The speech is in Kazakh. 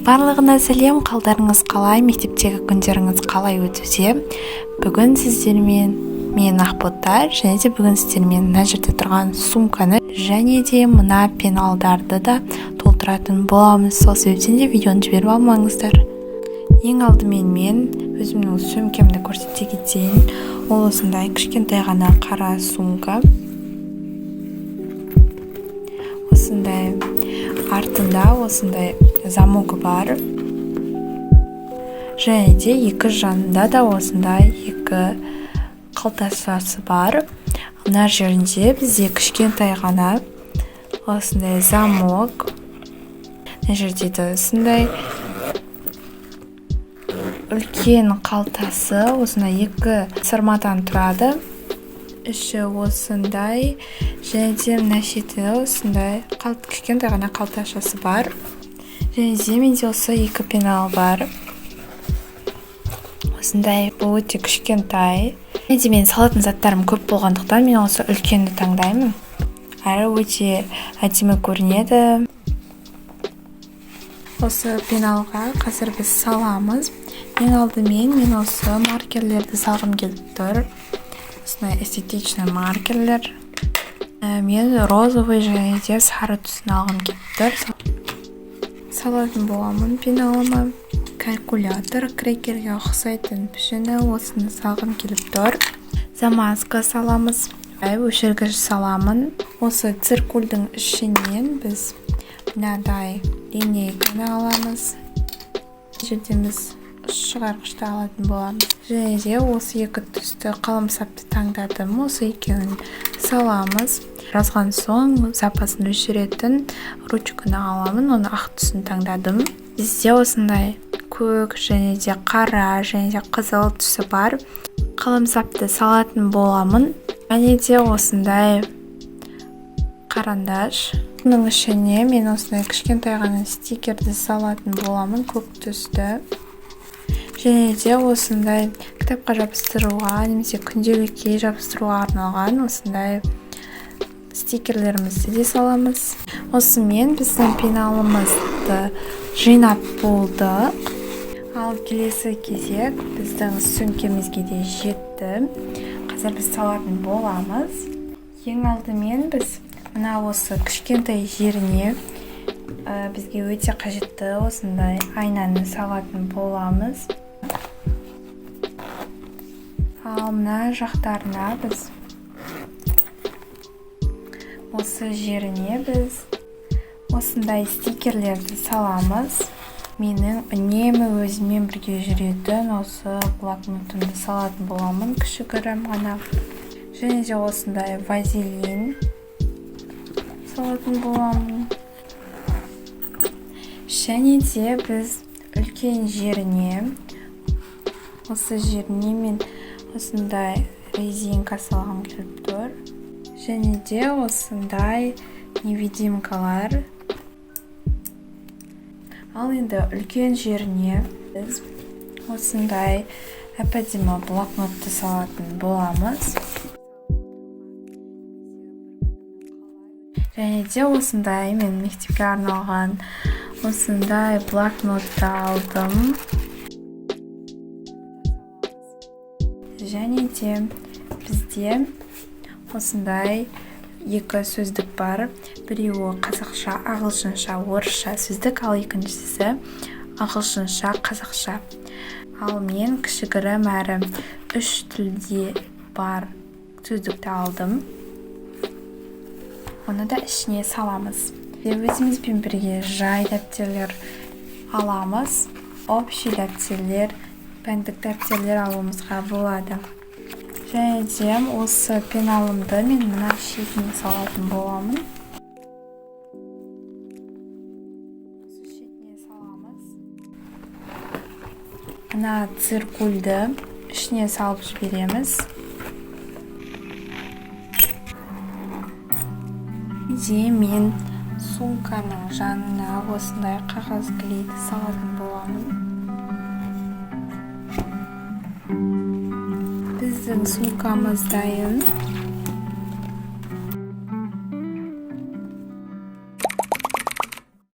Барлығына сәлем, қалдарыңыз қалай, мектептегі күндеріңіз қалай өтуде? Бүгін сіздермен мен Ақбота, және де бүгін сіздермен мына жерде тұрған сумканы және де мына пеналдарды да толтыратын боламыз. Сол себептен де видеоны жіберіп алмаңыздар. Ең алдымен мен өзімнің сөмкемді көрсете кетейін. Ол осындай кішкентай ғана қара сумка. Осындай артында осындай замогы бар. Және де екі жанында да осындай екі қалташасы бар. Мына жерінде бізде кішкентай ғана осындай замок. Мына жерде де осындай үлкен қалтасы, осындай екі сырмадан тұрады. Іші осындай, және де мына шеті осындай кішкентай ғана қалташасы бар. Және де менде осы екі пенал бар. Осындай, бұл өте кішкентай. Және де менің салатын заттарым көп болғандықтан мен осы үлкенді таңдаймын. Әрі өте әдемі көрінеді. Осы пеналға қазір біз саламыз. Ең алдымен мен осы маркерлерді салғым келіп тұр. Осындай эстетичный маркерлер. Мен розовый және де сары түсін алғым келіп тұр. Салатын боламын пеналыма. Калькулятор, крекерге ұқсайтын пішіні, осыны салғым келіп тұр. Замазка саламыз. Өшіргіш саламын. Осы циркульдің ішінен біз мынадай линейканы аламыз. Бұл жерден біз шығарғышты алатын боламыз. Және де осы екі түсті қаламсапты таңдадым. Осы екеуін саламыз. Жазған соң запасын өшіретін ручканы аламын. Оны ақ түсін таңдадым. Бізде осындай көк және де қара және де қызыл түсі бар. Қаламсапты салатын боламын. Және де осындай қарандаш. Бұның ішіне мен осындай кішкентай ғана стикерді салатын боламын, көк түсті. Және де осындай кітапқа жабыстыруға немесе күнделікке жабыстыруға арналған осындай стикерлерімізді де саламыз. Осымен біздің пеналымызды жинап болдық. Ал келесі кезек біздің сөмкемізге де жетті. Қазір біз салатын боламыз. Ең алдымен біз мына осы кішкентай жеріне, бізге өте қажетті осындай айнаны салатын боламыз. Ал мына жақтарына біз осы жеріне біз осындай стикерлерді саламыз. Менің үнемі өзіммен бірге жүретін осы блокнотымды салатын боламын, кішігірім ғана. Және де осындай вазелин салатын боламын. Және де біз үлкен жеріне, осы жеріне мен осындай резинка салғым келіп тұр. Және де осындай невидимкалар. Ал енді үлкен жеріне біз осындай әп-әдемі блокнотты салатын боламыз. Және де осындай мен мектепке арналған осындай блокнотты алдым. Және де бізде осындай екі сөздік бар. Біреуі қазақша, ағылшынша, орысша сөздік, ал екіншісі ағылшынша, қазақша. Ал мен кішігірім әрі үш тілде бар сөздікті алдым. Оны да ішіне саламыз. Өзімізбен бірге жай дәптерлер аламыз. Общий дәптерлер, пәндік дәптерлер алуымызға болады. Және де осы пеналымды мен мына шетіне салатын боламын. Осы шетіне саламыз. Мына циркульді ішіне салып жібереміз. Де мен сумканың жанына осындай қағаз клейді салатын боламын. Біздің сумкамыз дайын.